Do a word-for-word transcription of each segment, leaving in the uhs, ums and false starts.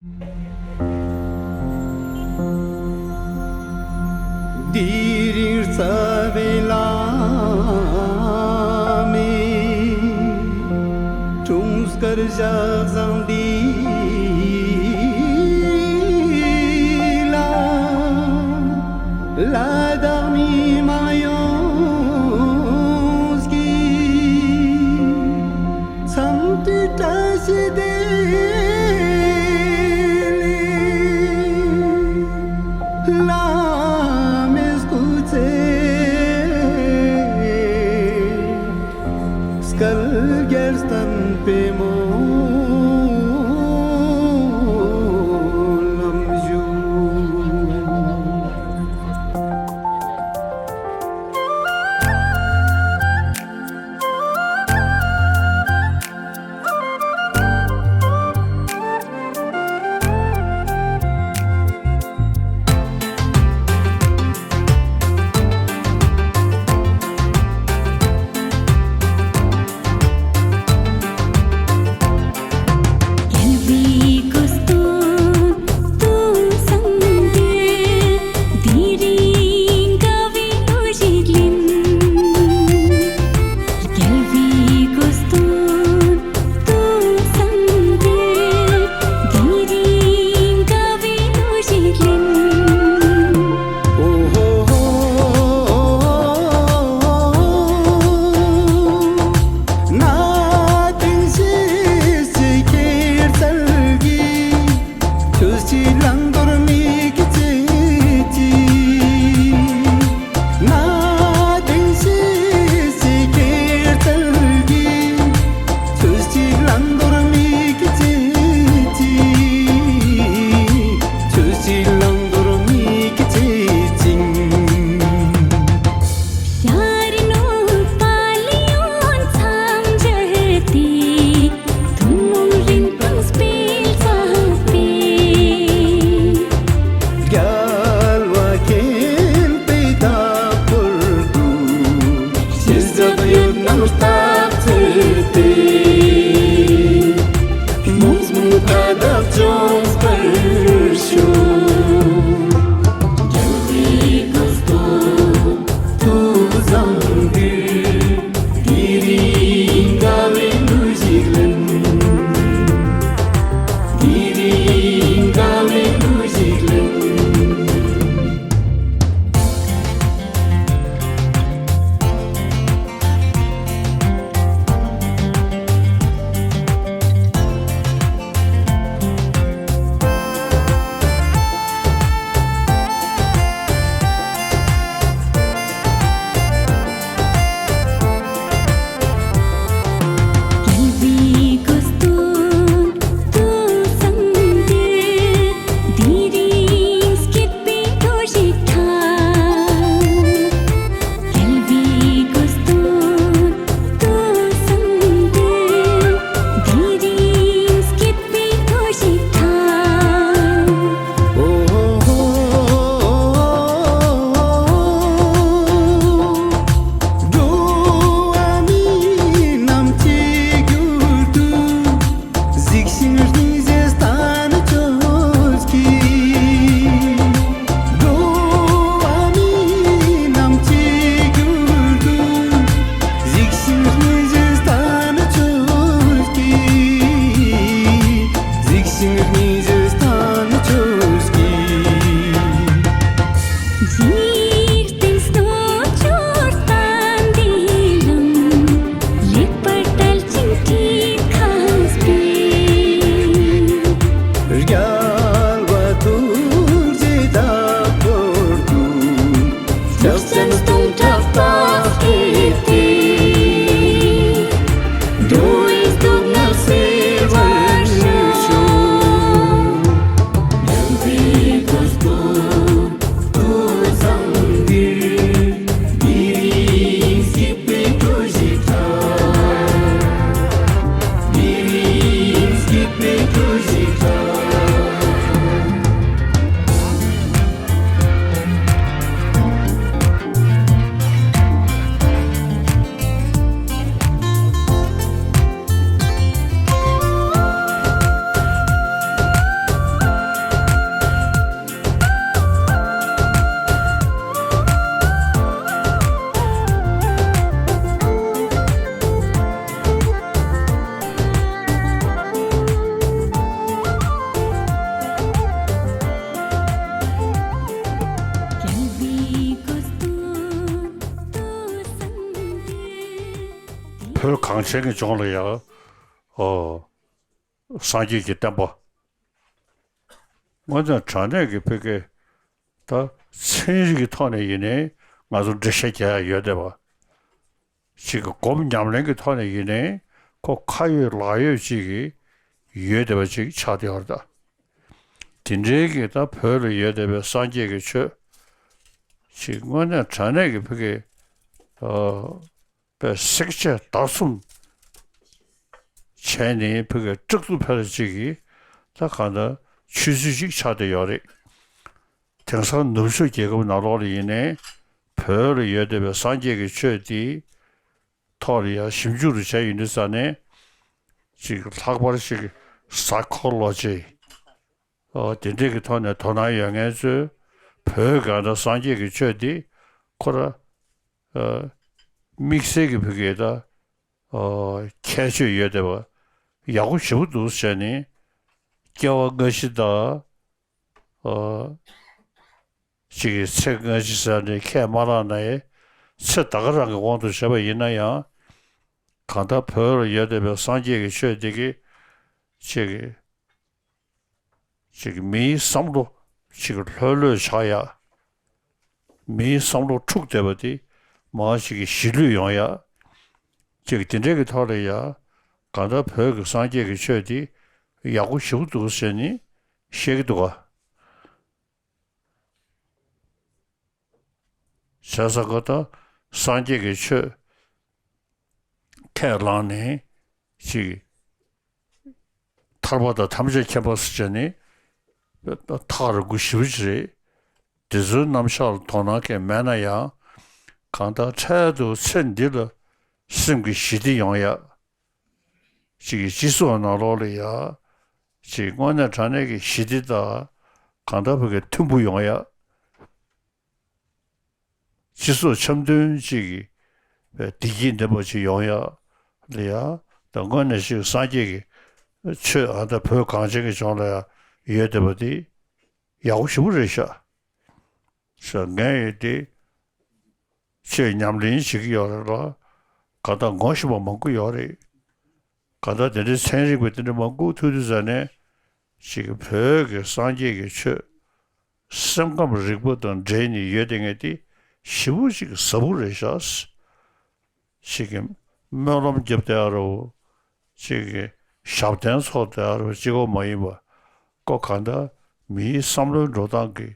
དེ་རིང་རྩ་བའི་བླ་མའི་འཁྲུངས་སྐར་ཞག་བཟང་འདི་ལ། ལ་དྭགས་མི་མང་ཡོངས་ཀྱིས་འཚམས་འདྲི་བཀྲ་ཤིས་བདེ་ལེགས། བླ་མའི་སྐུ་ཚེ་བསྐལ་བརྒྱར་བརྟན་པའི་སྨོན་ལམ་ཞུ། སེང་གེ་ལྗོངས་ལ་ཡང་ཨོ་སངས་རྒྱས་ཀྱི་བསྟན་པ། དངོས་གནས་དྲང་གནས་ཀྱི་ཕ་གི་ད་ཚན་རིག་གི་ཐོག་ནས་ཡིན་ནའི་ང་ཚོ་འགྲེལ་བཤད་རྒྱག་ཡ་ཡོད་བསྡད་པ། ཅིག་གི་སྒོམ་ཉམས་ལེན་གྱི་ཐོག་ནས་ཡིན་ནའི་ཁོ་ཁ་ཡོད་ལག་ཡོད་ཅིག་གི་ཡོད་བསྡད་པ་ཅིག་ཆགས་བསྡད་ཡོད་རེད་ད། དེ་འདྲའི་གི་ད་བོད་ལ་ཡོད་བསྡད་པའི་སངས་རྒྱས་ཀྱི་ཆོས་ཅིག་དངོས་གནས་དྲང་གནས་ཀྱི་ཕ་གི་ཨ་པའི་བསྲེག་བཅད་བརྡར་གསུམ་བྱས་ནས་ཕ་གི་སྐྲག་སྡུག་འཕེལ་ཅིག་གི་ད་གང་ལྟར་ཆོས་ཚུལ་ཅིག་ཆགས་བསྡད་ཡོད་རེད། དེང་སང་ནུབ་ཕྱོགས་རྒྱལ་ཁབ་ནང་ལོགས་ལ་ཡིན་ནའི་བོད་ལ་ཡོད་བསྡད་པའི་སངས་རྒྱས་ཀྱི་ཆོས་དེ་ཐོག་ལ་ཡང་ཞིབ་འཇུག་རུ་བྱས་ཡོང་དུས་ཙ་ནས་ཅིག་ལྷག་པར་ཅིག་སའི་ཁོ་ལོ་ཇི། ཨོ་དེ་འདྲས་ཀྱི་ཐོག་ནས་དོ་སྣང་ཡོད་མཁན་ཚོས་བོད་གང་ལྟར་སངས་རྒྱས་ཀྱི་ཆོས་འདི་ཁོ་ར་ཨ་དམིགས་བསལ་གྱི་བོད་ཀྱི་ད་ཨོ་ཁྱད་ཆོས་ཡོད་བསྡད་པ་ཡག་པོ་ཞེ་པོ་འདུག་ཟེར་ནས་སྐྱེ་བ་སྔ་ཕྱི་དང་ཨོ་ཅིག་གི་ཚེ་སྔ་ཕྱི་ཟེར་ནས་ཁས་མ་བླངས་ན་ཡང་ཚེ་ད་ག་རང་གི་དབང་དུ་བྱས་པ་ཡིན་ན་ཡང་གང་ལྟར་བོད་ལ་ཡོད་བསྡད་པའི་སངས་རྒྱས་ཀྱི་ཆོས་འདི་གི་ཅིག་གི་ཅིག་མིའི་བསམ་བློ་ཅིག་ལྷོད་ལྷོད་ཆགས་ཡ། མིའི་བསམ་བློ་འཁྲུག་བསྡད་པ་དེ་མར་ཅིག་གི་ཞི་ལྷོད་ཡོང་ཡ། ཅིག་དེ་འདྲའི་གི་ཐོག་ལ་ཡ་གང་ལྟར་བོད་ཀྱི་སངས་རྒྱས་ཀྱི་ཆོས་དེ་ཡག་པོ་ཞེ་པོ་འདུག་ཟེར་ནས་བཤད་ཀྱི་འདུག་ག། བྱས་ཙང་ཁོ་ད་སངས་རྒྱས་ཀྱི་ཆོས་ཁས་བླངས་ནས་ཅིག་ཐར་པ་དང་ཐམས་ཅད་མཁྱེན་པ་ཟེར་བྱས་ནས་ཐག་རིང་པོ་ཞེ་པོ་ཅིག་རེད། དེ་ཚོའི་རྣམ་གཞག་ལ་དོ་སྣང་གང་མེད་ན་ཡང་གང་ལྟར་འཕྲལ་དུ་ཚེ་འདི་ལ་སེམས་ཀྱི་ཞི་བདེ་ཡོང་ཡ། ཅིག་གི་སྤྱི་ཚོགས་ནང་ལོགས་ལ་ཡ་ཅིག་དངོས་གནས་དྲང་གནས་ཀྱི་ཞི་བདེ་དང་གང་ལྟར་བོད་ཀྱི་མཐུན་པོ་ཡོང་ཡ། སྤྱི་ཚོགས་འཆམ་མཐུན་ཅིག་གི་བདེ་སྐྱིད་ལྡན་པ་ཅིག་ཡོང་ཡ་ལ་ཡ་ད་དངོས་གནས་ཤིག་སངས་རྒྱས་ཀྱི་ཆོས་ཨ་ད་བོད་གངས་ཅན་གྱི་ལྗོངས་ལ་ཡ་ཡོད་བསྡད་པ་དེ་ཡག་པོ་ཞེ་པོ་རེད་ཤག་ཤག་ངས་ཡོད་དེ་ཆོས་ཉམས་ལེན་བྱེད་ཀྱི་ཡོད་རེད་ལ་ག་ད་ངོ་ཤེས་པ་མང་པོ་ཡོད་རེད། གང་ལྟར་དེ་འདྲའི་ཚན་རིག་པ་དེ་འདྲ་མང་པོ་ཐུག་དུས་ཙ་ནས་ཅིག་བོད་ཀྱི་སངས་རྒྱས་ཀྱི་ཆོས་སེམས་ཁམས་རིག་པ་དང་འབྲེལ་ནས་ཡོད་དེ་ངས་དེ་ཞེ་པོ་ཅིག་ཟབ་པོ་རེད་ཤག་ཅིག་གི་སྨོན་ལམ་རྒྱབ་བསྡད་ཡ་རོ། ཅིག་གི་ཞབས་བརྟན་ཚོགས་བསྡད་ཡ་རོ་གཅིག་པོ་མ་ཡིན་པ་ཀོ་གང་ལྟར་མིའི་བསམ་བློའི་འགྲོ་སྟངས་ཀྱི་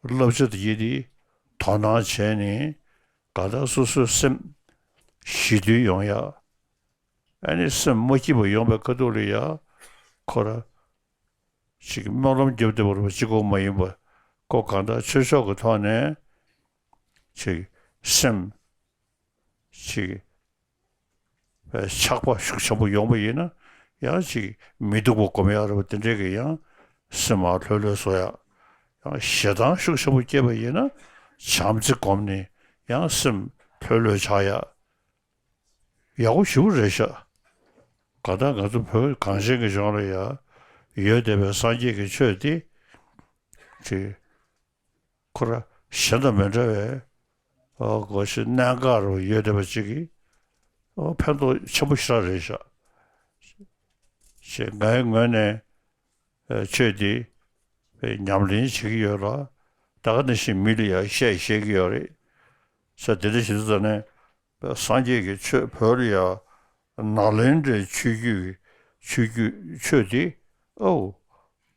བསླབ་བྱ་དེ་ཡིན་དེ་དོ་སྣང་བྱས་ནས་གང་ལྟར་སོ་སོའི་སེམས་ཞི་དུལ་ཡོང་ཡ། ཨ་ནི་སེམས་མ་སྐྱིད་པ་ཡོང་བའི་ཁ་ཐུག་ལ་ཡ་ཁོ་ར་ཅིག་སྨོན་ལམ་རྒྱབ་བསྡད་པ་རེད་པ་གཅིག་པོ་མ་ཡིན་པ་ཁོ་གང་ལྟར་ཆོས་ཕྱོགས་ཀྱི་ཐོག་ནས་ཅིག་སེམས་ཅིག་ཆགས་པ་ཤུགས་ཆེན་པོ་ཡོང་བ་ཡིན་ན་ཡང་ཅིག་མི་སྡུག་པ་སྒོམ་ཡག་རེད་པ་དེ་འདྲས་ཀྱི་ཡང་སེམས་མ་ལྷོད་ལྷོད་བཟོ་ཡག་ཡང་ཞེ་སྡང་ཤུགས་ཆེན་པོ་སྐྱེས་པ་ཡིན་ན་བྱམས་བརྩེ་སྒོམ་ནས་ཡང་སེམས་ལྷོད་ལྷོད་ཆགས་ཡག་ཡག་པོ་ཞེ་པོ་རེད་ཤག་གང་ལྟར་ང་ཚོ་བོད་གངས་ཅན་གྱི་ལྗོངས་ལ་ཡ་ཡོད་བསྡད་པའི་སངས་རྒྱས་ཀྱི་ཆོས་འདི་ཅིག་ཁོ་ར་གཞན་དང་མི་འདྲ་བའི་ཨོ་གོ་ཤེས་གནད་འགག་རུ་ཡོད་བསྡད་པ་ཅིག་གིས་ཨོ་ཕན་ཐོགས་ཆེན་པོ་ཞེ་དྲག་རེད་ཤག་ཅེས་ངའི་ངོས་ནས་ཨ་ཆོས་འདི་ཉམས་ལེན་བྱེད་ཀྱི་ཡོད་ལ་ད་ག་ནང་བཞིན་མི་ལ་ཡང་བཤད་བཤད་ཀྱི་ཡོད་རེད། ས་དེ་འདྲ་ཞིག་ཏུ་ཙ་ནས། སངས་རྒྱས་ཀྱི་ཆོས་བོད་ལ་ཡང་ནཱ་ལེནྡྲའི་ཆོས་བརྒྱུད་ཀྱི་ཆོས་བརྒྱུད་ཆོས་འདི་ཨོ་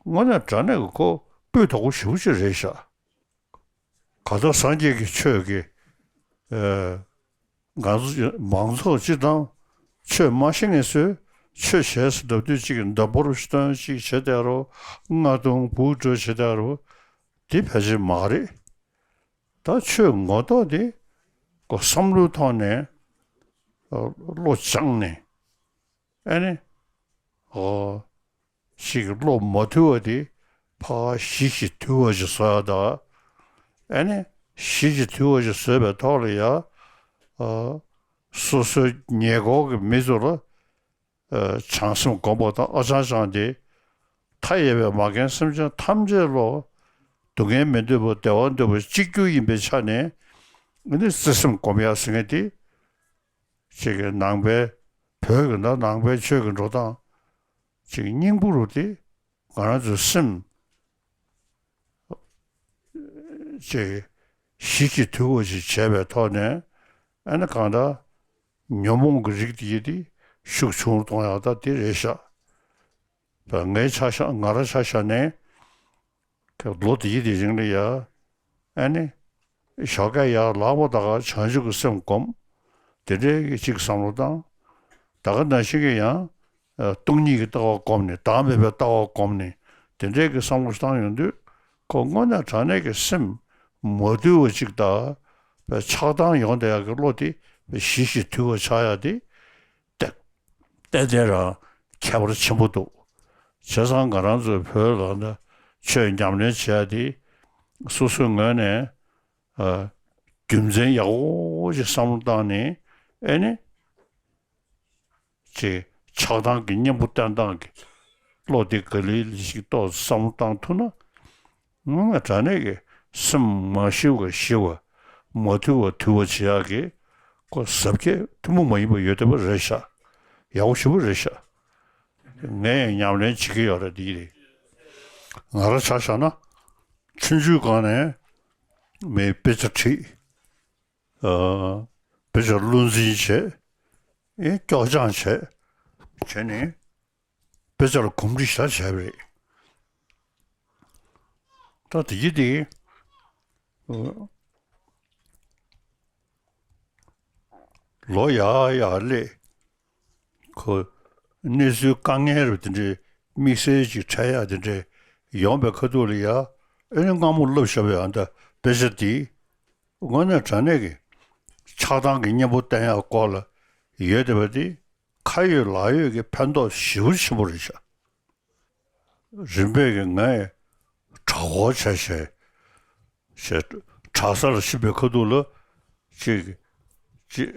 དངོས་གནས་དྲང་གནས་ཀྱི་ཁོ་སྤུས་དག་པོ་ཞེ་པོ་ཅིག་རེད་ཤག་གང་ལྟར་སངས་རྒྱས་ཀྱི་ཆོས་ཀྱི་ཨ་ང་ཚོ་མང་ཚོགས་སྤྱིར་བཏང་ཆོས་མ་ཤེས་མཁན་ཚོས་ཆོས་བྱས་ཟེར་ལབ་དུས་གཅིག་གི་མདའ་འབོར་སྟོན་ཅིག་བྱེད་བསྡད་རོ། རྔ་རྡུང་འབུ་སྒྲོག་བྱེད་བསྡད་རོ། དེ་ཕལ་ཆེར་མ་རེད། ད་ཆོས་ངོ་ཐོག་དེ་ཁོ་བསམ་བློའི་ཐོག་ནས་བློ་སྦྱངས་ནས་ཨ་ནི་ཨོ་ཞིག་བློ་མ་དུལ་བ་དེ་ཕར་ཞི་ཞིང་དུལ་བ་ཞིག་བཟོ་ཡག་དང་ཨ་ནི་ཞི་ཞིང་དུལ་བ་ཞིག་བཟོས་པའི་ཐོག་ལ་ཡང་ཨོ་སོ་སོའི་ཉེ་འཁོར་གྱི་མི་ཚོ་ལ་བྱང་སེམས་སྒོམ་པ་དང་ཨ་ཅང་ཅང་དེ་མཐའ་ཡས་པའི་མ་རྒན་སེམས་ཅན་ཐམས་ཅད་ལོ་སྡུག་བསྔལ་མི་འདོད་པ་བདེ་བ་འདོད་པ་གཅིག་གྱུར་ཡིན་པའི་ཆ་ནས་ཨ་ནི་བརྩེ་སེམས་སྒོམ་ཡག་ཟེར་མཁན་དེ་ ཅིག་གི་ནང་པའི་བོད་ཀྱི་ན་ནང་པའི་ཆོས་ཀྱི་འགྲོ་སྟངས་ཅིག་སྙིང་པོ་རུ་དེ་ང་རང་ཚོའི་སེམས་ཅིག་གཞི་ཅིག་དུལ་བ་ཞིག་བྱས་པའི་ཐོག་ནས། ཨ་ནི་གང་ལྟར་ཉོན་མོངས་ཀྱི་རིགས་དེ་ཡི་དེ་ཤུགས་ཆུང་རུ་གཏོང་ཡག་ད་དེ་རེད་ཤག་ད་ངའི་ཆ་བཞག་ང་རང་ཆ་བཞག་ནས། ལོ་དེ་ཡི་དེ་རིང་ལ་ཡ། ཨ་ནི། ཞོགས་ཀས་ཡར་ལངས་པ་ད་ག་བྱང་ཆུབ་ཀྱི་སེམས་སྒོམ། དེ་འདྲའི་གི་ཅིག་བསམ་བློ་བཏང་། ད་ག་ནང་བཞིན་གྱི་ཡང་། སྟོང་ཉིད་ཀྱི་ལྟ་བ་སྒོམ་ནས་བདག་མེད་པའི་ལྟ་བ་སྒོམ་ནས་དེ་འདྲའི་གི་བསམ་བློ་བཏང་ཡོང་དུས། ཁོ་དངོས་གནས་དྲང་གནས་ཀྱི་སེམས་མ་དུལ་བ་ཅིག་དང་། ཆགས་སྡང་ཡོང་བསྡད་ཡག་གི་བློ་དེ་ཞི་ཞིང་དུལ་བ་ཆགས་ཡག་དེ། ཏན་ཏན་རང་ཁྱད་པར་ཆེན་པོ་འདུག་བྱས་ཙང་ང་རང་ཚོའི་བོད་ལ་ན་ཆོས་ཉམས་ལེན་བྱེད་ཡ་དེ་སོ་སོའི་ངོས་ནས་ཨ་རྒྱུ་མཚན་ཡག་པོ་ཞིག་བསམ་བློ་བཏང་ནས། ཨེ་ནི་ཅིག་ཆགས་སྡང་གི་གཉེན་པོ་བསྟེན་སྟངས་ཀྱི་བློ་དེ་ག་ལེ་ལེ་ཞིག་ཏོག་ཙམ་བསམ་བློ་བཏང་ཐུབ་ན། ང་ང་དྲང་གནས་ཀྱི་སེམས་མ་ཞི་བ་ཞི་བ། མ་དུལ་བ་དུལ་བ་བྱེད་ཡག་གི་ཁོ་གཟབ་རྒྱས་ཐུན་མོང་མ་ཡིན་པ་ཡོད་བསྡད་པ་རེད་ཤག་ཡག་པོ་ཞེ་པོ་རེད་ཤག་ངས་ཡང་ཉམས་ལེན་བྱེད་ཀྱི་ཡོད་རེད། འདི་རེད། ང་རང་ཆ་བཞག་ན། ཆུང་ཆུང་སྒང་ནས་མི་དཔེ་ཆ་ཁྲིད། ཨ། དཔེ་ཆ་བློ་འཛིན་བྱས། ཨེ་སྐྱོར་སྦྱང་བྱས། བྱས་ནས། དཔེ་ཆ་ལ་གོམས་འདྲིས་ཞེ་དྲག་བྱས་པ་རེད། ད་དེ་གི་དེ། ལོ་ཡར་ཡར་སླེབས། ཁོ་གནས་ཚུལ་དཀའ་ངལ་རུ་དེ་འདྲའི་དམིགས་བསལ་ཅིག་འཕྲད་ཡག་དེ་འདྲའི་ཡོང་པའི་ཁ་ཐུག་ལ་ཡ། ཨེ་ནི་སྔ་མོ་བསླབས་བཞག་པའི་ཨ་ད་དཔེ་ཆ་དེ། དངོས་གནས་དྲང་གནས་ཀྱི་ཆགས་སྡང་གི་གཉེན་པོ་བསྟེན་ཡག་སྐོར་ལ་ཡོད་བསྡད་པ་དེ། ཁ་ཡོད་ལག་ཡོད་ཀྱི་ཕན་ཐོགས་ཞེ་པོ་ཆེན་པོ་རེད་ཤག་རིམ་པས་ཀྱི་ངས་གྲྭ་སྐོར་བྱས་བྱས་བྱས། གྲྭ་ས་ལ་ཕྱིན་པའི་ཁ་ཐུག་ལ་ཅིག་ཅིག་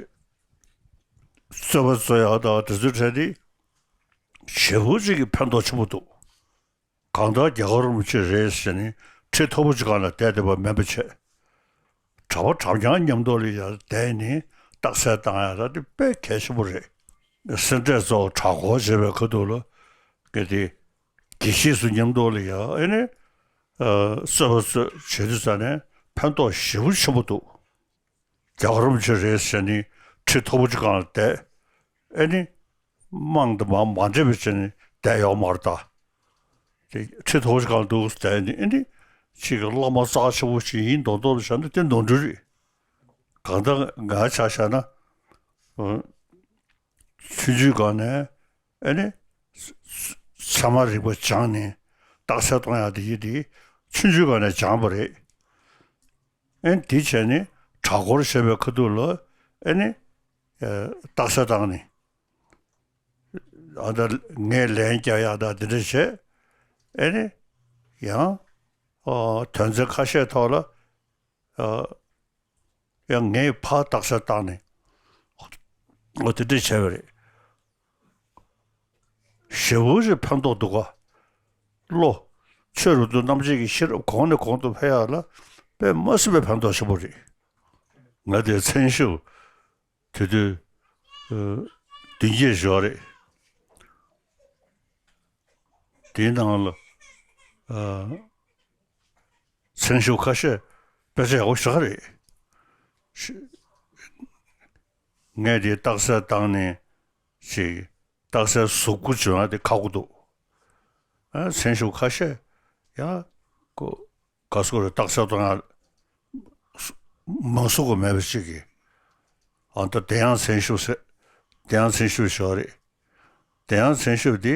རྩོད་པ་རྩོད་ཡག་དང་དེ་ཚོའི་གྲས་དེ་ཞེ་པོ་ཅིག་གི་ཕན་ཐོགས་ཆེན་པོ་འདུག་གང་ལྟར་རྒྱལ་བ་རིན་པོ་ཆེ་རེད་ཟེར་ནས་ཁྲི་མཐོ་པོ་ཅིག་སྒང་ལ་བསྡད་བསྡད་པ་མིན་པ་བྱས། གྲྭ་པ་གྲྭ་རྐྱང་མཉམ་དུ་ལ་ཡར་བསྡད་ནས་རྟགས་གསལ་བཏང་ཡག་ད་དེ་དཔེ་གལ་ཆེན་པོ་རེད། སེ་འབྲས་ཚོ་གྲྭ་སྐོར་བྱེད་པའི་ཁ་ཐུག་ལ་གལ་ཏེ་དགེ་བཤེས་ཚོ་མཉམ་དུ་ལ་ཡར་ཨེ་ནི་རྩོད་པ་རྩོད་བྱེད་དུས་ཙ་ནས་ཕན་ཐོགས་ཞེ་པོ་ཆེན་པོ་འདུག་རྒྱལ་བ་རིན་པོ་ཆེ་རེད་ཟེར་ནས་ཁྲི་མཐོ་པོ་ཅིག་སྒང་ལ་བསྡད། ཨེ་ནི། དམངས་དང་མ་མ་འདྲེས་པ་བྱས་ནས་བསྡད་ཡོད་མ་རེད་ད། དེ་ཁྲི་མཐོ་པོ་ཅིག་སྒང་ལ་འདུག་བསྡད་ནས་ཨེ་ནི། ཅིག་གི་བླ་མ་རྩ་ཆེ་པོ་ཞིག་ཡིན་མདོག་མདོག་ལ་བྱས་ན་དེ་ནོར་འཁྲུལ་རེད། གང་ལྟར་ང་ཆ་བཞག་ན། ཆུང་ཆུང་སྒང་ནས་ཨེ་ནི། ཚད་མ་རིག་པ་སྦྱངས་ནས་རྟགས་གསལ་གཏོང་ཡག་དེ་ཡིན་དེ་ཆུང་ཆུང་སྒང་ནས་སྦྱངས་པ་རེད། ཨེ་ནི་དེ་བྱས་ནས་གྲྭ་སྐོར་བྱེད་པའི་ཁ་ཐུག་ལ་ཨེ་ནི། རྟགས་གསལ་བཏང་ནས། ཨ་ད་ངས་ལན་རྒྱག་ཡག་ད་དེ་འདྲ་བྱས། ཨེ་ནི། ཡང་། དོན་ཚན་ཁ་ཤས་ཐོག་ལ། ཡང་ངས་ཕར་རྟགས་གསལ་བཏང་ནས། འོ་དེ་འདྲ་བྱས་པ་རེད། ཞེ་པོ་ཞིག་ཕན་ཐོགས་འདུག་ག་བློ། ཆོས་རབ་ཏུ་རྣམ་འབྱེད་ཀྱི་ཤེས་རབ་གོང་ནས་གོང་དུ་འཕེལ་ཡག་ལ་དཔེ་མ་སྲིད་པའི་ཕན་ཐོགས་ཆེན་པོ་རེད། ང་དེ་མཚན་ཞབས་དེ་དུས་བདུན་བརྒྱད་ཞོག་རེད། དེའི་ནང་ལ་མཚན་ཞབས་ཁ་ཤས་དཔེ་ཆ་ཡག་པོ་ཞེ་དྲག་རེད། ངས་དེ་རྟགས་གསལ་བཏང་ནས་ཅིག་རྟགས་གསལ་གཟུགས་པོ་བྱུང་ཡག་དེ་ཁག་པོ་འདུག་ཨ་མཚན་ཞབས་ཁ་ཤས་ཡང་ཁོ་ག་སོ་རེ་རྟགས་གསལ་གཏོང་ཡག་མང་སུ་གོ་མེད་པ་ཅིག་གིས། ཨ་ད་དེ་ཡང་མཚན་ཞབས་ཟེར། དེ་ཡང་མཚན་ཞབས་ཞོག་རེད། དེ་ཡང་མཚན་ཞབས་དེ་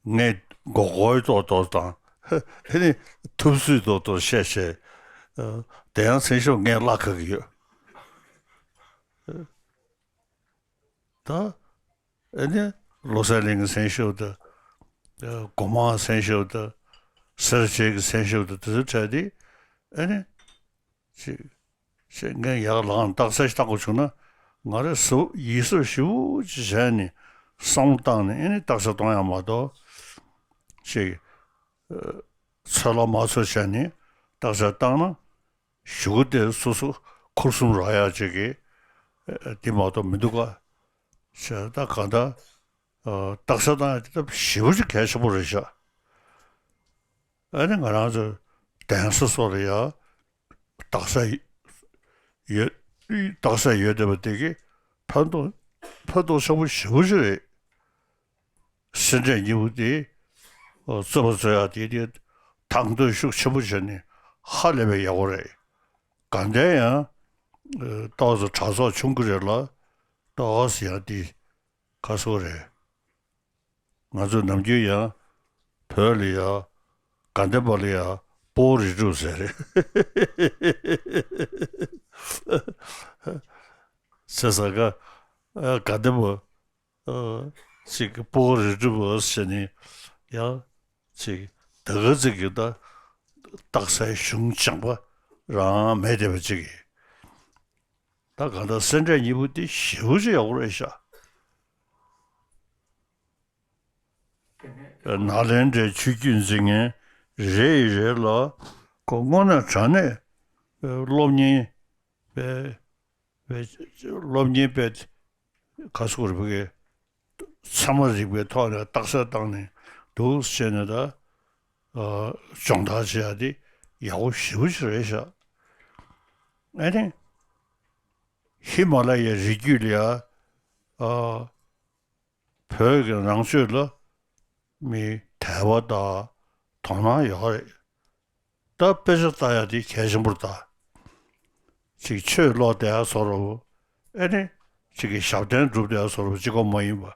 ངས་མགོ་སྐོར་ཏོག་ཏོག་དང་ཨེ་ནི་ཐུབ་ཚོད་ཏོག་ཏོག་བཤད་བཤད། དེ་ཡང་མཚན་ཞབས་ངས་བརླག་ག་གི་ཡོད། ད་ཨེ་ནི་བློ་གསལ་གླིང་གི་མཚན་ཞབས་དང་། སྒོ་མང་མཚན་ཞབས་དང་། སེར་བྱེས་ཀྱི་མཚན་ཞབས་དང་དེ་ཚོ་བྲལ་ཏེ། ཨེ་ནི་ཅིག་ཅིག་ངས་ཡག་ལག་རྟགས་གསལ་ཞིག་བཏང་དགོས་བྱུང་ན། ང་རང་གཟབ་ཡིད་གཟབ་ཞེ་པོ་ཅིག་བྱས་ནས་བསམ་བློ་བཏང་ནས་ཨེ་ནི་རྟགས་གསལ་གཏོང་ཡག་མ་གཏོགས། ཅིག་ཚོད་ལ་མ་ཚོད་བྱས་ནས་རྟགས་གསལ་བཏང་ན། གཞུག་གུ་དེ་སོ་སོ་འཁོར་གསུམ་རག་ཡག་ཅིག་གི་ ཨ་དེ་མ་གཏོགས་མི་འདུག་ག་ཞེས་ད་གང་ལྟར་ཨ་རྟགས་གསལ་བཏང་ཡ་དེ་ད་ཞེ་པོ་ཅིག་གལ་ཆེན་པོ་རེད་ཤག་ཨ་ནི་ང་རང་ཚོ་གདན་ས་སོགས་ལ་ཡ་རྟགས་གསལ་ཡོད་རྟགས་གསལ་ཡོད་བསྡད་པ་དེ་གི་ཕན་ཐོགས་ཕན་ཐོགས་ཆེན་པོ་ཞེ་པོ་ཅིག་རེད། སེ་འབྲས་གཉིས་པོ་དེ་རྩོད་པ་རྩོད་ཡག་དེ་དེ་དང་དོད་ཤུགས་ཆེན་པོ་བྱས་ནས་ཧ་ལས་པའི་ཡག་པོ་རེད། དགའ་ལྡན་ཡང་ཏོག་ཙམ་གྲྭ་ཚོགས་ཆུང་གི་རེད་ལ་ཏོག་ཙམ་ཡང་དེ་ཁ་སོ་རེད། ང་ཚོ་ནམ་རྒྱུན་ཡང་བོད་ལ་ཡ་དགའ་ལྡན་པ་ལ་ཡ་སྤོ་བོ་རི་སྒྲུབ་ཟེར་རེད། ཟེར་ས་ག་དགའ་ལྡན་པ། ཨ་ཅིག་སྤོ་བོ་རི་སྒྲུབ་ཟེར་ནས་ཡང་ཅིག་ད་ག་ཅིག་གི་ད་རྟགས་གསལ་གཞུང་སྦྱངས་པ་རང་མེད་བསྡད་པ་ཅིག་གིས་ད་གང་ལྟར་སེ་འབྲས་གཉིས་པོ་དེ་ཞེ་པོ་ཅིག་ཡག་པོ་རེད་ཤག་ནཱ་ལེནྡྲའི་ཆོས་བརྒྱུད་འཛིན་མཁན་རེ་ཡི་རེ་ལ་ཁོ་དངོས་གནས་དྲང་གནས་སློབ་གཉེར་པའི་པའི་སློབ་གཉེར་པའི་ག་ཟེར་དགོས་རེད་བོད་སྐད། ཚད་མ་རིག་པའི་ཐོག་ནས་རྟགས་གསལ་བཏང་ནས་འདུག་ཟེར་ནས་ད་ཨ་སྦྱོང་བརྡར་བྱེད་ཡ་དེ་ཡག་པོ་ཞེ་པོ་ཅིག་རེད་ཤག་ཨ་ནི་ཧི་མ་ལ་ཡའི་རི་རྒྱུད་ལ་ཡ་ཨ་བོད་ཀྱི་ནང་ཆོས་ལ་མི་དད་པ་དང་དོ་སྣང་ཡོད་རེད། ད་དཔེ་ཆ་ལྟ་ཡ་དེ་གལ་ཆེན་པོར་ལྟ། ཅིག་ཆོས་ཀློག་བསྡད་ཡ་བཟོ་འདྲ་བོ། ཨེ་ནི་ཅིག་གི་ཞབས་བརྟན་སྒྲུབ་བསྡད་ཡ་བཟོ་འདྲ་བོ་གཅིག་པོ་མ་ཡིན་པ།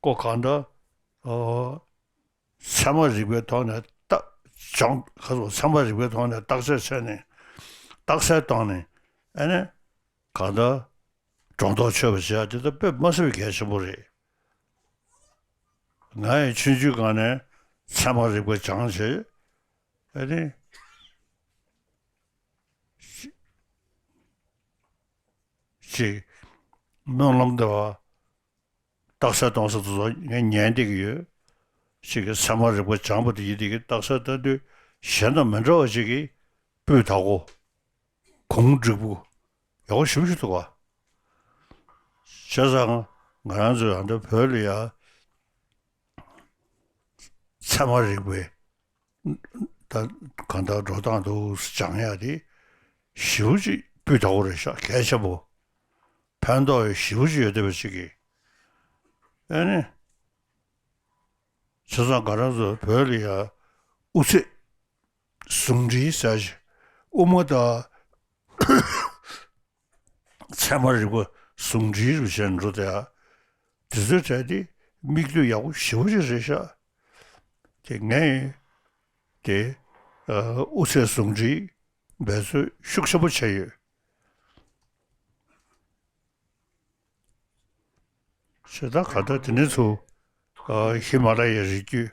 ཀོ་གང་ལྟར་ཨོ་ཚད་མ་རིག་པའི་ཐོག་ནས་ལྟ་སྦྱོང་ཁ་སོ་ཚད་མ་རིག་པའི་ཐོག་ནས་བརྟག་དཔྱད་བྱས་ནས་རྟགས་གསལ་བཏང་ནས་ཨེ་ནི་གང་ལྟར་སྒྲོ་འདོགས་ཆོད་པ་བྱེད་ཡ་དེ་ད་དཔེ་མ་སྲིད་པའི་གལ་ཆེན་པོ་རེད། ང་ཡང་ཆུང་ཆུང་སྒང་ནས་ཚད་མ་རིག་པ་སྦྱངས་བྱས་ཨ་ནི་ཅིག་སྨོན་ལམ་འདེབས་པ་རྟགས་གསལ་གཏོང་ས་དེ་ཚོ་ངས་ཉན་བསྡད་ཀྱི་ཡོད། ཅིག་གི་ཚད་མ་རིག་པ་སྦྱངས་པ་དེ་ཡིན་དེ་གི་རྟགས་གསལ་ལྟ་དུས་གཞན་དང་མི་འདྲ་བ་ཅིག་གི་སྤུས་དག་པོ། གུང་འགྲིག་པོ་ཡག་པོ་ཞེ་པོ་ཞིག་འདུག་ག་བྱས་ཙང་ང་རང་ཚོ་ཡང་ད་བོད་ལ་ཡ་ཚད་མ་རིག་པའི་ད་གང་ལྟར་འགྲོ་སྟངས་འདུག་སྦྱང་ཡ་དེ་ཞེ་པོ་ཅིག་སྤུས་དག་པོ་རེད་ཤག་གལ་ཆེན་པོ་ཕན་ཐོགས་ཡོད་ཞེ་པོ་ཅིག་ཡོད་བསྡད་པ་ཅིག་གིས་ཨ་ནི་བྱས་ཙང་ང་རང་ཚོ་བོད་ལ་ཡ་དབུ་ཚད་ཟུང་འབྲེལ་ཟེར་ཞིག་དབུ་མ་དང་ཚད་མ་རིག་པ་ཟུང་འབྲེལ་རུ་བྱས་འགྲོ་དེ་ཨ། དེ་ཚོའི་གྲས་དེ་མིག་ལྟོས་ཡག་པོ་ཞེ་པོ་ཅིག་རེད་ཤག་དེ་ངས་དེ་ཨ་དབུ་ཚད་ཟུང་འབྲེལ་འབད་རྩོལ་ཤུགས་ཆེན་པོ་བྱས་ཡོད། བྱས་ད་ག་ད་དེ་ནས་ཚུར་ཨ་ཧི་མ་ལ་ཡའི་རི་རྒྱུད།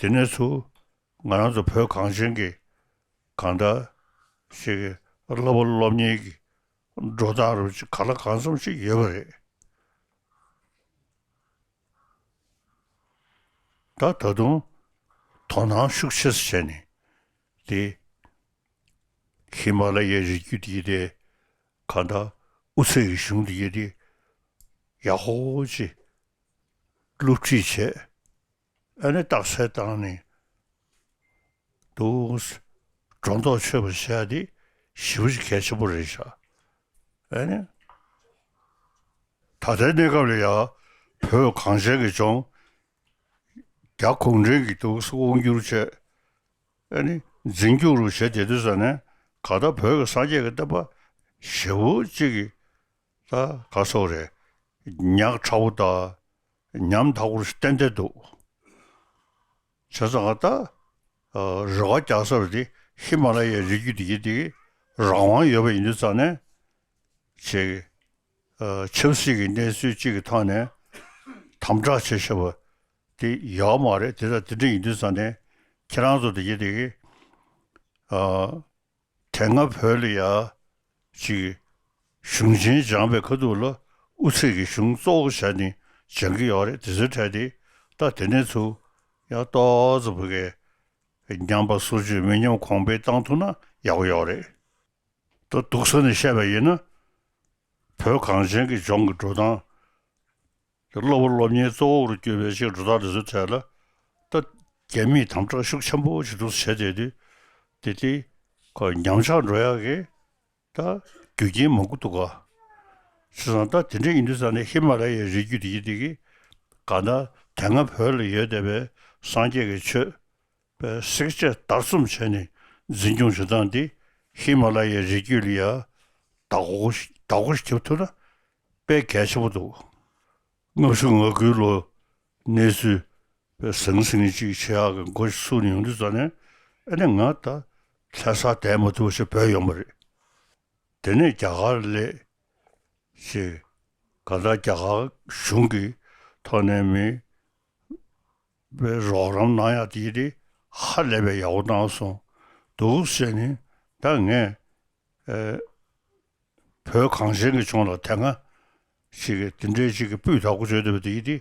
དེ་ནས་ཚུར་ང་རང་ཚོ་བོད་གངས་ཅན་གྱི་གང་ལྟར་ཞིག་གི་བསླབ་པ་སློབ་གཉེར་གྱི་འགྲོ་སྟངས་རུ་ཅིག་གང་ལ་གང་འཚམ་ཞིག་ཡོད་པ་རེད། ད་ད་དུང་དོ་སྣང་ཤུགས་ཆེ་ཙམ་བྱས་ནས་དེ་ཧི་མ་ལ་ཡའི་རི་རྒྱུད་དེ་དེ་གང་ལྟར་དབུ་ཚད་ཀྱི་གཞུང་དེ་དེ་ཡག་པོ་ཅིག་སློབ་ཁྲིད་བྱས། ཨ་ནི་རྟགས་གསལ་བཏང་ནས་འདུག་སྒྲོ་འདོགས་ཆོད་པ་བྱས་ཏེ་ཞེ་པོ་ཅིག་གལ་ཆེན་པོ་རེད་ཤག་ཨ་ནི་ད་ལྟའི་གནས་སྐབས་ལ་ཡ་བོད་གངས་ཅན་གྱི་ལྗོངས་རྒྱ་གུང་ཁྲན་གྱིས་འདུག་དབང་བསྒྱུར་བྱས་ཨ་ནི་འཛིན་སྐྱོང་རུ་བྱས་བསྡད་དུས་ཙ་ནས་ག་ད་བོད་ཀྱི་སངས་རྒྱས་ཀྱི་བསྟན་པ་ཞེ་པོ་ཅིག་གི་ད་ག་སོགས་རེད་ཉག་ཕྲ་བོ་དང་ཉམ་ཐག་པོ་ཞིག་ཏན་ཏན་འདུག་བྱས་ཙང་ད་རེ་བ་རྒྱག་ས་རེད་དེ་ཧི་མ་ལ་ཡའི་རི་རྒྱུད་དེ་གི་དེ་གི་རང་དབང་ཡོད་པ་ཡིན་དུས་ཙང་ནས་ཅིག་ཆབ་སྲིད་ཀྱི་གནས་ཚུལ་གཅིག་གི་ཐོག་ནས་དམ་དྲག་བྱེད་ཤེས་པ་དེ་ཡོད་མ་རེད། དེ་ལྟར་དེ་འདྲ་ཡིན་དུས་ཙང་ནས་ཁྱེད་རང་ཚོ་དེ་གི་དེ་གི་དེ་སྔ་བོད་ལ་ཡ་ཅིག་གཞུང་ཆེན་སྦྱངས་པའི་ཁ་ཐུག་ལ་དབུ་ཚད་ཀྱི་གཞུང་གཙོ་བོ་བྱས་ནས་སྦྱང་གི་ཡོད་རེད། དེ་ཚོའི་གྲས་དེ་ད་དེ་ནས་ཚུར་ཡང་ཏོག་ཙམ་བུ་གའི་ཉམས་པ་སོར་ཆུད་མི་ཉམས་གོང་འཕེལ་བཏང་ཐུབ་ན་ཡག་པོ་ཡོད་རེད། ད་སྡུག་ས་ནས་བཤད་པ་ཡིན་ན་ བོད་གངས་ཅན་གྱི་ལྗོངས་ཀྱི་འགྲོ་སྟངས། སློབ་བུ་སློབ་གཉེར་གཙོ་བོར་གྱུར་པའི་ཞིག་འགྲོ་སྟངས་དེ་ཚོའི་གྲས་ལ། ད་རྒྱ་མིས་དམ་དྲག་ཤུགས་ཆེན་པོ་ཞིག་འདུག་བྱས་བསྡད་དུས། དེ་དེ་ཁོ་ཉམས་ཆག་འགྲོ་ཡག་གི་ད་རྒྱུ་རྐྱེན་མང་པོ་འདུག་ག་བྱས་ཙང་ད་དེ་འདྲ་ཡིན་དུས་ཙང་ནས་ཧི་མ་ལ་ཡའི་རི་རྒྱུད་དེ་ཡི་དེ་གི་ག་ད་དེ་སྔ་བོད་ལ་ཡོད་བསྡད་པའི་སངས་རྒྱས་ཀྱི་ཆོས་པའི་བསྲེག་བཅད་བརྡར་གསུམ་བྱས་ནས་འཛིན་སྐྱོང་བྱེད་སྟངས་འདི་ཧི་མ་ལ་ཡའི་རི་རྒྱུད་ལ་ཡ་བདག་པོ་ཞིག་བདག་པོ་ཞིག་རྒྱབ་ཐུབ་ན་དཔེ་གལ་ཆེན་པོ་འདུག་ལྔ་བཅུ་ང་དགུའི་ལོ་གནས་ཚུལ་པའི་ཟང་ཟིང་ཅིག་བྱེད་ཡག་གི་འགོ་ཚུགས་ནས་ཡོང་དུས་ཙང་ནས། ཨ་ནི་ང་ད་ལྷ་སར་བསྡད་མ་ཐུབ་པ་ཞིག་བོད་ཡོང་བ་རེད། དེ་ནས་རྒྱ་གར་སླེབས་ཞེས། གང་ལྟར་རྒྱ་གར་གཞུང་གི་ཐོག་ནས་མི་བའི་རོགས་རམ་གནང་ཡག་དེ་དེ་ཧ་ལས་པའི་ཡག་པོ་གནང་སོང་འདུག་ཟེར་ནས། ད་ངས་ཨེ་བོད་གངས་ཅན་གྱི་ལྗོངས་ལ་དེ་སྔ་ཞིག་གི་དེ་འདྲའི་ཞིག་གི་སྤུས་དག་པོ་བྱོས་བསྡད་པ་དེ་དེ།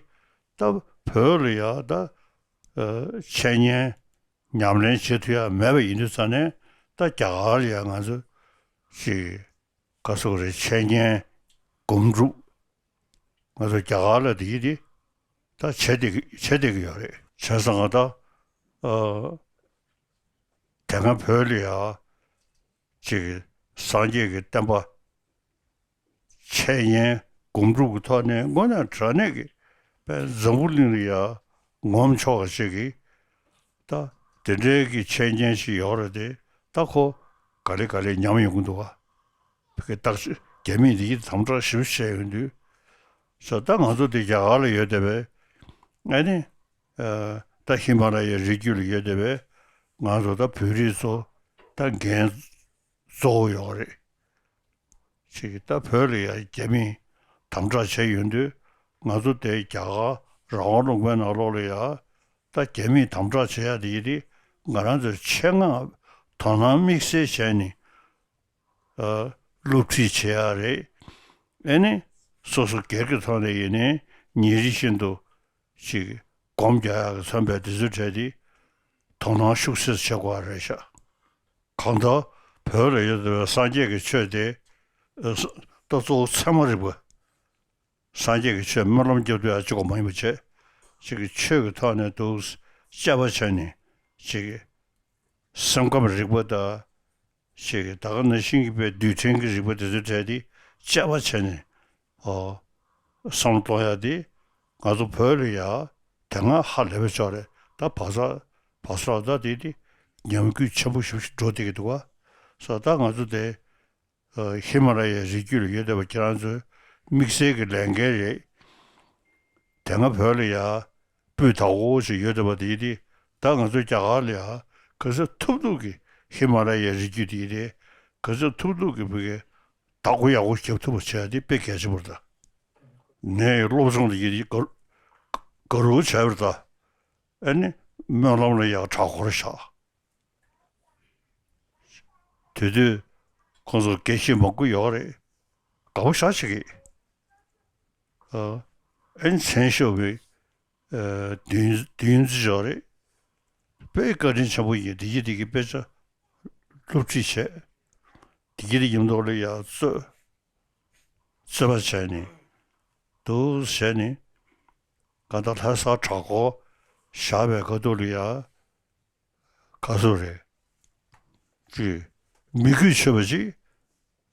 ད་བོད་ལ་ཡ་ད་ཨེ་འཆད་ཉན་ཉམས་ལེན་བྱེད་ཐུབ་ཡ་མེད་པ་ཡིན་དུས་ཙང་ནས། ད་རྒྱ་གར་ལ་ཡ་ང་ཚོ་ཞིག་ག་སོགས་རེད། འཆད་ཉན་སྒོམ་སྒྲུབ་ང་ཚོ་རྒྱ་གར་ལ་དེ་ཡི་དེ་ད་བྱེད་བསྡད་ཀྱི་བྱེད་བསྡད་ཀྱི་ཡོད་རེད། བྱས་ཙང་ང་ད་ཨ་དེ་སྔ་བོད་ལ་ཡ་ཅིག་སངས་རྒྱས་ཀྱི་བསྟན་པ་འཆད་ཉན་སྒོམ་སྒྲུབ་ཀྱི་ཐོག་ནས་དངོས་གནས་དྲང་གནས་ཀྱི་དཔེ་འཛམ་བུ་གླིང་ལ་ཡ་ངོམ་ཆོག་པ་ཞིག་གི་ད་དེ་འདྲའི་གི་འཆད་ཉན་ཞིག་ཡོད་རེད་དེ། ད་ཁོ་ག་ལེ་ག་ལེ་ཉམས་ཡོང་གི་འདུག་ག་བོད་ཀྱི་བརྟག་དཔྱད་རྒྱ་མིས་འདི་ཡིད་དམ་དྲག་ཞིབ་བཤད་ཡོང་དུས། ས་ད་ང་ཚོ་འདི་རྒྱ་གར་ལ་ཡོད་བསྡད་པས། ཨ་ནི་ཨ་ད་ཧི་མ་ལ་ཡའི་རི་རྒྱུད་ལ་ཡོད་བསྡད་པས། ང་ཚོ་ད་བོད་རིགས་ཚོ་ད་འགན་གཙོ་བོ་ཡོད་རེད། ཅིག་ད་བོད་ལ་ཡ་རྒྱ་མིས་དམ་དྲག་བྱས་ཡོང་དུས། ང་ཚོ་དེ་རྒྱ་གར་རང་དབང་ལུང་པའི་ནང་ལོགས་ལ་ཡ་ད་རྒྱ་མིས་དམ་དྲག་བྱེད་ཡ་དེ་ཡི་དེ་ང་རང་ཚོའི་ཆེད་མངགས་དོ་སྣང་དམིགས་བསལ་བྱས་ནས་ཨ་སློབ་ཁྲིད་བྱེད་ཡ་རེད། ཨེ་ནི་སོ་སོ་སྒེར་གྱི་ཐོག་ནས་ཡིན་ནའི་ཉིན་རེ་བཞིན་དུ་ཅིག་སྒོམ་རྒྱག་ཡག་གི་མཚོན་པའི་དེ་ཚོའི་གྲས་དེ་དོ་སྣང་ཤུགས་ཆེ་ཙམ་བྱེད་དགོས་པ་རེད་ཤག་གང་ལྟར་བོད་ལ་ཡོད་པའི་སངས་རྒྱས་ཀྱི་ཆོས་དེ་ཨ་ད་གཙོ་བོ་ཚད་མ་རིག་པ། སངས་རྒྱས་ཀྱི་ཆོས་སྨོན་ལམ་རྒྱབ་དུས་ཡང་གཅིག་པ་མ་ཡིན་པ་བྱས། ཅིག་གི་ཆོས་ཀྱི་ཐོག་ནས་འདུག་དཔྱད་པ་བྱས་ནས་ཅིག་གི་སེམས་ཁམས་རིག་པ་དང་། ཅིག་གི་ད་ག་ནང་བཞིན་གྱི་པའི་རྡུལ་ཕྲན་གྱི་རིག་པ་དེ་ཚོའི་གྲས་དེ་དཔྱད་པ་བྱས་ནས། ཨོ། བསམ་བློ་གཏོང་ཡ་དེ་ང་ཚོ་བོད་ལ་ཡ་དེ་སྔ་ཧ་ལས་པའི་ཕྱོགས་རེད། ད་བག་ཚ་བག་ཚ་ལ་ད་དེ་དེ་ཉམས་རྒུད་ཆེན་པོ་ཞིག་འགྲོ་བསྡད་ཀྱི་འདུག་ག་ས་ད་ང་ཚོ་དེ། ཨ་ཧི་མ་ལ་ཡའི་རི་རྒྱུད་ལ་ཡོད་བསྡད་པ་ཁྱེད་རང་ཚོའི་དམིགས་བསལ་གྱི་ལས་འགན་རེད། དེ་སྔ་བོད་ལ་ཡ་སྤུས་དག་པོ་ཞིག་ཡོད་བསྡད་པ་དེ་ཡིན་དུས། ད་ང་ཚོ་རྒྱ་གར་ལ་ཡ་ག་ཚོད་ཐུབ་ཐུབ་ཀྱིས་ཧི་མ་ལ་ཡའི་རི་རྒྱུད་དེ་ཡིན་དུས་ག་ཚོད་ཐུབ་ཐུབ་ཀྱིས་བོད་ཀྱི་བདག་པོ་ཡག་པོ་རྒྱབ་ཐུབ་པ་བྱས་ཏེ་དཔེ་གལ་ཆེན་པོ་རེད་ད། ངའི་སློབ་སྦྱོང་དེ་ཡིན་དུས་དགའ་དགའ་རབ་བྱས་པ་རེད་ད། ཨ་ནི་སྨོན་ལམ་ལ་ཡ་གྲྭ་སྐོར་བཞག་དེ་དུས་ཁོང་ཚོ་དགེ་བཤེས་མང་པོ་ཡོད་རེད། དགའ་པོ་ཞེ་དྲག་བྱེད་ཀྱི། ཨ་ཨེ་མཚན་ཤོར་བའི་ཨ་བདུན་བདུན་ཙམ་ཡོད་རེད། དཔེ་བཀའ་དྲིན་ཆེན་པོ་ཡིན། དེ་གི་དེ་གི་དཔེ་ཆ་སློབ་ཁྲིད་བྱས། དེ་གི་དེ་མཉམ་དུ་ལ་ཡ་རྩོད་རྩོད་པ་བྱས་ནས་འདུག་བྱས་ནས། གང་ལྟར་ལྷ་སར་གྲྭ་སྐོར་བཞག་པའི་ཁ་ཐུག་ལ་ཡ། ག་ཚོད་རེད། ཅེས་མི་གུས་ཆོད་པ་ཅིག་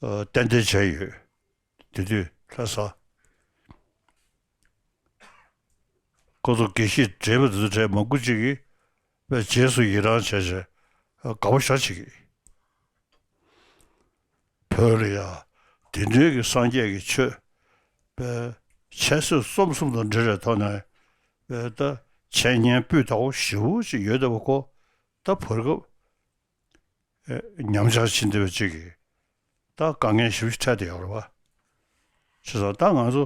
ཨ་ཏན་ཏན་བྱས་ཡོད། དེ་དུས་ལྷ་ས་ཁོ་ཚོ་དགེ་བཤེས་བགྲེས་པ་དེ་ཚོ་གྲས་མང་པོ་ཅིག་གིས་དཔེ་རྗེས་སུ་ཡི་རང་བྱས་བྱས་ཨ་དགའ་པོ་ཞེ་དྲག་བྱེད་ཀྱི། བོད་ལ་ཡ་དེ་འདྲའི་གི་སངས་རྒྱས་ཀྱི་ཆོས་དཔེ་འཆད་རྩོད་རྩོམ་གསུམ་དང་འབྲེལ་བའི་ཐོག་ནས་དཔེ་ད་འཆད་ཉན་སྤུས་དག་པོ་ཞེ་པོ་ཅིག་ཡོད་བསྡད་པ་ཁོ། ད་བར་སྐབས་ཨེ་ཉམས་ཆག་ཕྱིན་བསྡད་པ་ཅིག་གིས་ད་དཀའ་ངལ་ཞེ་པོ་ཅིག་འཕྲད་བསྡད་ཡོད་རེད་པ། བྱས་ཙང་ད་ང་ཚོ་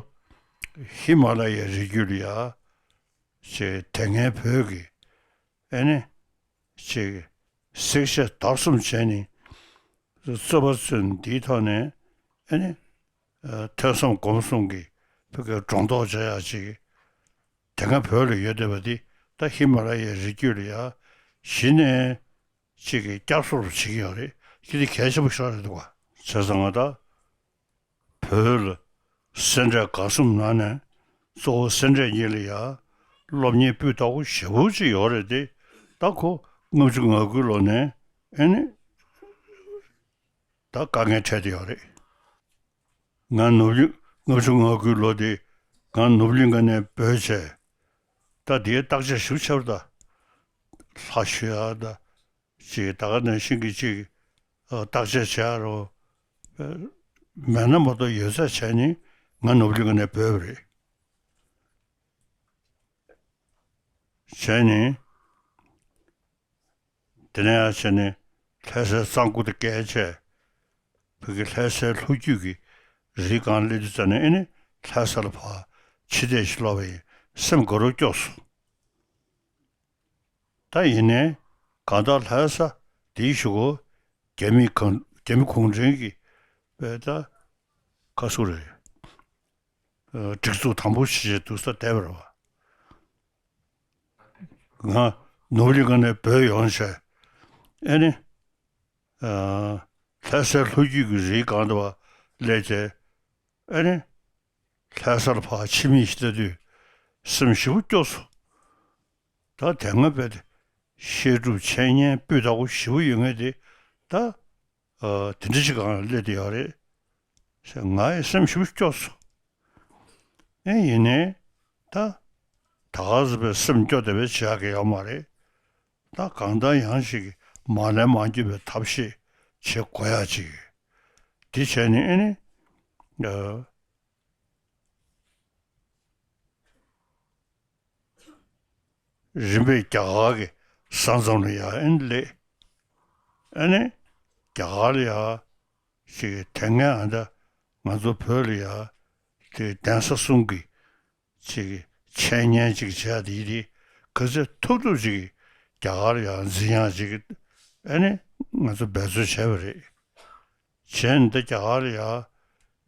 ཧི་མ་ལ་ཡའི་རི་རྒྱུད་ལ་ཡ་ཅིག་དེ་སྔའི་བོད་ཀྱི་ཨེ་ནི་ཅིག་བསྲེག་བཅད་བརྡར་གསུམ་བྱས་ནས་རྩོད་པ་རྩོད་ནས། འདིའི་ཐོག་ནས་ཨེ་ནི་ཨ་ཐོས་བསམ་སྒོམ་གསུམ་གྱི་བོད་ཀྱི་སྒྲོ་འདོགས་བཅད་ཡག་ཅིག་དེ་སྔ་བོད་ལ་ཡོད་བསྡད་པ་འདི་ད་ཧི་མ་ལ་ཡའི་རི་རྒྱུད་ལ་ཡ་གཞི་ནས་ཅིག་གི་བསྐྱར་གསོ་བྱེད་ཀྱི་ཡོད་རེད། ཅིག་འདི་གལ་ཆེན་པོ་ཞིག་རེད་འདུག་ག་བྱས་ཙང་ང་ད་བོད་ལ་ སེ་འབྲས་དགའ་གསུམ་ནང་ནས་གཙོ་བོ་སེ་འབྲས་གཉིས་ལ་ཡ་སློབ་གཉེར་སྤུས་དག་པོ་ཞེ་པོ་ཅིག་ཡོད་རེད་དེ། ད་ཁོ་ལྔ་བཅུ་ང་དགུའི་ལོ་ནས་ཨེ་ནི་ད་དཀའ་ངལ་འཕྲད་དེ་ཡོད་རེད། ང་ནོར་བུ་གླིང་ལྔ་བཅུ་ང་དགུའི་ལོ་དེ་ང་ནོར་བུ་གླིང་ག་ནས་བྲོས་བྱས། ད་དེའི་བརྟག་དཔྱད་ཞིབ་ཆེ་བ་ད་ལྷ་ཞུ་ཡ་ད་ཅིག་ད་ག་ནང་བཞིན་གྱི་ཅིག་བརྟག་དཔྱད་བྱེད་ཡ་རོ། མེད་ན་མ་གཏོགས་ཡོད་ཚད་བྱས་ནས་ང་ནོར་བུ་གླིང་ག་ནས་བྲོས་པ་རེད། བྱས་ནས། དེ་ནས་ཡང་བྱས་ནས་ལྷ་སའི་གཙང་པོ་དེ་བརྒལ་བྱས། བོད་ཀྱི་ལྷ་སའི་ལྷོ་རྒྱུད་ཀྱི་རིའི་སྒང་སླེབས་དུས་ཙམ་ནས་ཨེ་ནི་ལྷ་ས་ལ་ཕར་ཕྱི་བལྟས་ཤིག་ལོག་པ་ཡིན་སེམས་དགའ་རབ་སྐྱོ་སོང་། ད་ཡིན་ནའི་གང་ལྟར་ལྷ་ས་དེའི་གཞུག་གུ་རྒྱ་མི་གང་རྒྱ་མི་གུང་ཁྲན་གྱི་པའི་ད་ཁ་སུ་རེད། སྒྲིག་འཛུགས་དམ་པོ་ཞིག་བྱས་འདུག་ས་བསྡད་པ་རེད་བ། ང་ནོར་བུ་གླིང་ག་ནས་བྲོས་ཡོང་བྱས། ཨེ་ནི། ལྷ་སའི་ལྷོ་རྒྱུད་ཀྱི་རིའི་སྒང་དུ་བ་སླེབས་བྱས། ཨེ་ནི། ལྷ་སར་ཕར་ཕྱི་མིག་ཅིག་ལྟ་དུས་སེམས་ཞེ་པོ་སྐྱོ་སོང་། ད་དེ་སྔ་བས་བཤད་སྒྲུབ་འཆད་ཉན་སྤུས་དག་པོ་ཞེ་པོ་ཡོད་མཁན་དེ་ད་དེ་འདྲ་ཞིག་སྒང་ལ་སླེབས་བསྡད་ཡོད་རེད། ང་ཡི་སེམས་ཞེ་པོ་སྐྱོ་སོང་། ཨེ་ཡིན་ནའི་ད་ད་ག་ཟེ་བའི་སེམས་སྐྱོ་བསྡད་པའི་བྱེད་ཡག་གི་ཡོད་མ་རེད། ད་གང་ལྟར་ཡང་ཞིག་མ་ལན་མ་འགྱོད་པའི་ཐབས་ཤེས་བྱེད་དགོས་ཡག་ཅིག་དེ་བྱས་ནས་ཨེ་ནི། རིམ་པས་རྒྱ་གར་གྱི་ས་མཚམས་ལ་ཡ་ཨེ་ནི་སླེབས། ཨེ་ནི། རྒྱ་གར་ལ་ཡ་ཞིག་དེ་སྔའི་ཨ་ད་ང་ཚོ་བོད་ལ་ཡ་དེ་གདན་ས་གསུམ་གྱི་ཅིག་འཆད་ཉན་ཅིག་བྱས་དེ་ཡིན་དེ་ག་ཚོད་ཐུབ་ཐུབ་ཅིག་རྒྱ་གར་ཡང་འཛིན་ཡག་ཅིག་ཨེ་ནི་ང་ཚོ་འབད་རྩོལ་བྱས་པ་རེད། བྱས་ནས་འདི་རྒྱ་གར་ལ་ཡང་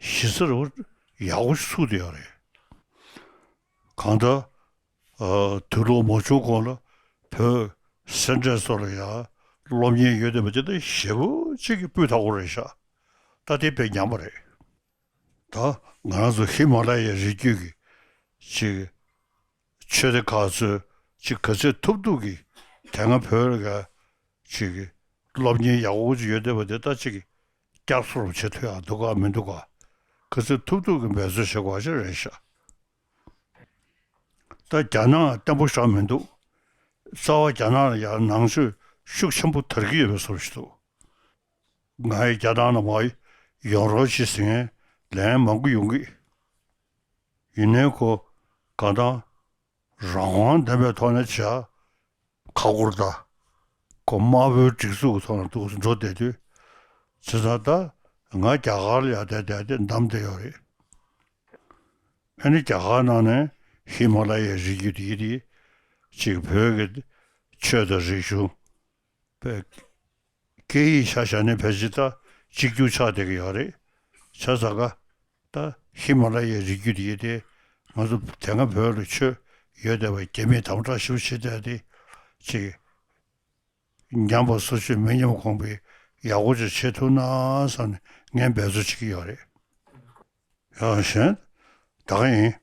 གཞི་རྩ་རུ་ཡག་པོ་ཞིག་ཚུགས་བསྡད་ཡོད་རེད། གང་ལྟར། དུས་ལོག་མ་བྱུང་གོང་ལ་བོད་སེ་འབྲས་ཚོ་ལ་ཡང་སློབ་གཉེར་ཡོད་བསྡད་པ་དེ་ད་ཞེ་པོ་ཅིག་གི་སྤུས་དག་པོ་རེད་ཤག་ད་དེ་དཔེ་ཉམས་པ་རེད། ད་ང་རང་ཚོ་ཧི་མ་ལ་ཡའི་རི་རྒྱུད་ཀྱི་ཅིག་ཆོས་སྡེ་ཁག་ཚོས་ཅིག་ག་ཚོད་ཐུབ་ཐུབ་ཀྱིས་དེ་སྔ་བོད་ལ་ཅིག་སློབ་གཉེར་ཡག་པོ་ཅིག་ཡོད་བསྡད་པ་དེ་ད་ཅིག་བསྐྱར་གསོ་བྱེད་ཐུབ་ཡག་འདུག་ག་མི་འདུག་ག་ག་ཚོད་ཐུབ་ཐུབ་ཀྱིས་འབད་རྩོལ་བྱེད་དགོས་ཅིག་རེད་ཤག་ད་རྒྱ་ནག་བརྟན་པོ་ཞིག་མི་འདུག་རྩ་བ་རྒྱ་ནག་ལ་ཡང་ནང་ཆོས་ཤུགས་ཆེན་པོ་དར་གྱི་ཡོད་པའི་བཟོ་ཞིག་འདུག་ང་ཡི་རྒྱ་ནག་ནང་མར་ཡོང་རོགས་བྱེད་ཟེར་མཁན་ལན་མང་པོ་ཡོང་གི་ཡིན་ནའི་ཁོ་གང་ལྟར་རང་དབང་ལྡན་པའི་ཐོག་ནས་བྱ་ཁ་སྐོར་ད་ཁོ་དམར་པོའི་སྒྲིག་འཛུགས་ཀྱི་ཐོག་ནས་འདུག་འགྲོ་བསྡད་དུས་བྱས་ཙང་ད་ང་རྒྱ་གར་ལ་ཡར་བསྡད་བསྡད་དེ་འདམ་བསྡད་ཡོད་རེད། ཨ་ནི་རྒྱ་གར་ནང་ནས་ཧི་མ་ལ་ཡའི་རི་རྒྱུད་དེ་ཡི་དེ་ཅིག་བོད་ཀྱི་ཆོས་དང་རིག་གཞུང་པའི་སྐད་ཡིག་ཆ་བཞག་ནས་ཕལ་ཆེར་ད་གཅིག་གྱུར་ཆགས་བསྡད་ཀྱི་ཡོད་རེད། བྱས་ཙང་ཀ་ད་ཧི་མ་ལ་ཡའི་རི་རྒྱུད་དེ་ཡི་དེ་ང་ཚོ་དེ་སྔ་བོད་ལ་ཆོས་ཡོད་བསྡད་པ་རྒྱ་མིས་དམ་དྲག་ཞེ་པོ་བྱེད་བསྡད་དེ་ཅིག་ཉམས་པ་སོར་ཆུད་མི་ཉམས་གོང་འཕེལ་ཡག་པོ་ཅིག་བྱེད་ཐུབ་ན་བསམ་ནས་ངས་འབད་རྩོལ་བྱེད་ཀྱི་ཡོད་རེད། ཡང་གཞན་ད་ག་ཡིན།